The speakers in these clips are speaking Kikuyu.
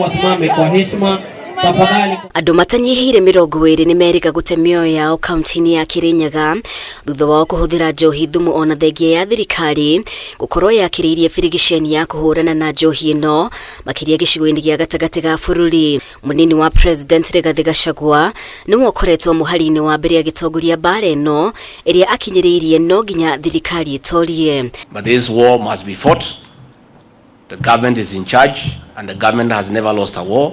Wasimame kwa heshima tafadhali. Andũ matanyihĩire 20 nĩ merĩga gũte mĩoyo yao kaunti-inĩ ya Kirinyaga thutha wao kũhũthĩra njohi thumu ona thengia ya thirikari gũkorwo yakĩrĩirie birigiceni ya kũhũrana na njohi ĩno makĩria gĩcigo-inĩ gĩa gatagatĩ ga bũrũri. Mũnini wa President Rigathĩ Gachagua nĩwe ũkoretwo mũhari-inĩ wa mbere agĩtongoria mbara ĩno ĩrĩa akinyĩrĩirie no nginya thirikari ĩtorie. But this war must be fought. The government is in charge and the government has never lost a war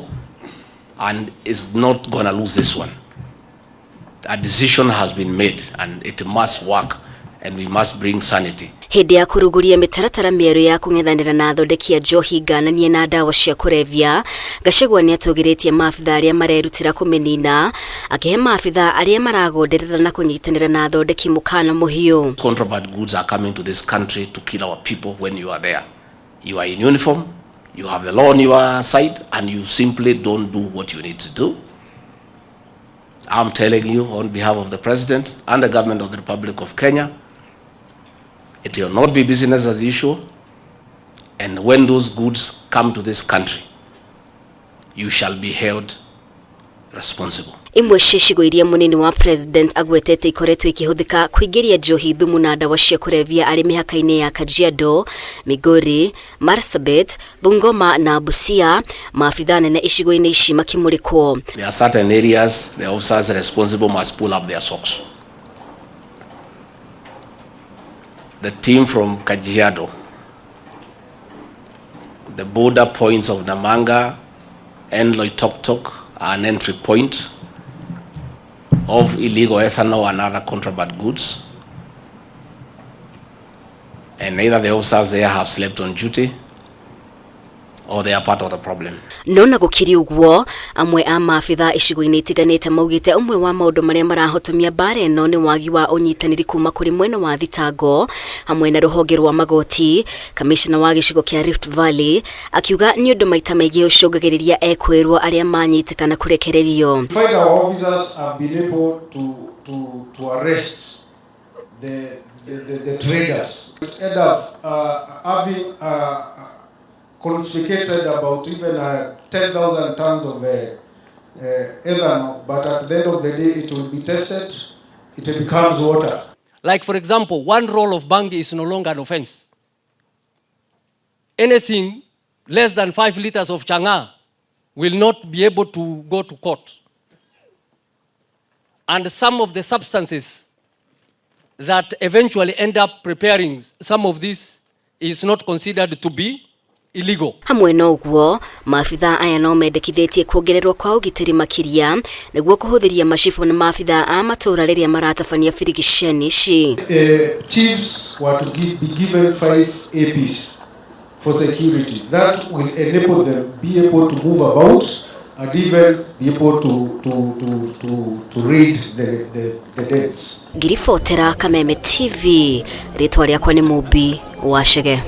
and is not gonna lose this one. A decision has been made and it must work and we must bring sanity. Hĩndĩ ya kũrugũria mĩtaratara mĩerũ ya kũng'ethanĩra na athondeki a njohi ngananie na ndawa cia kũrebia, Gachagua nĩatũgĩrĩtie maabitha arĩa marerutĩra kũmĩnina, akĩhe maabitha arĩa maragonderera na kũnyitanĩra na athondeki mũkana mũhiũ. Contraband goods are coming to this country to kill our people when you are there. You are in uniform, you have the law on your side, and you simply don't do what you need to do. I'm telling you on behalf of the President and the government of the Republic of Kenya, it will not be business as usual. And when those goods come to this country, you shall be held responsible. Imwe cia icigo iria munini wa president agwetete ikoretwo ikihũthĩka kũingĩria njohi thumu na ndawa cia kũrebia arĩ mĩhaka-inĩ ya Kajiado, Migori, Marsabit, Bungoma na Busia, maabitha nene icigo-inĩ ici makĩmũrĩkwo. There are certain areas the officers responsible must pull up their socks. The team from Kajiado, the border points of Namanga and Loitoktok are an entry point of illegal ethanol and other contraband goods. And either the officers there have slept on duty or they are part of the problem. No na gũkĩrĩ ũguo, amwe a maabitha icigo-inĩ itiganĩte maugĩte ũmwe wa maũndũ marĩa marahotomia mbara ĩno nĩ wagi wa ũnyitanĩri kuma kũrĩ mwena wa thitango hamwe na rũhonge rwa magoti. Kamishna wa gĩcigo kĩa Rift Valley akiuga nĩ ũndũ maita maingĩ ũcũngagĩrĩria ekwĩrwo arĩa manyitĩkana kũrekererio. Find our officers have been able to arrest the traders. End up having confiscated about even 10,000 tons of ethanol, but at the end of the day it will be tested, it becomes water. Like for example, one roll of bangi is no longer an offense. Anything less than 5 liters of chang'aa will not be able to go to court. And some of the substances that eventually end up preparing some of this is not considered to be illegal. Hamwe na ũguo, maabitha aya no mendekithĩtie kuongererwo kwa ũgitĩri makĩria nĩguo kũhũthĩria macibũ na maabitha a matũũra rĩrĩa maratabania birigiceni ici. Chiefs were to be given 5 APs for security. That will enable them be able to move about and even be able to raid the dens. Ngiribotera Kameme TV, rĩtwa rĩakwa nĩ Mũmbi wa Chege.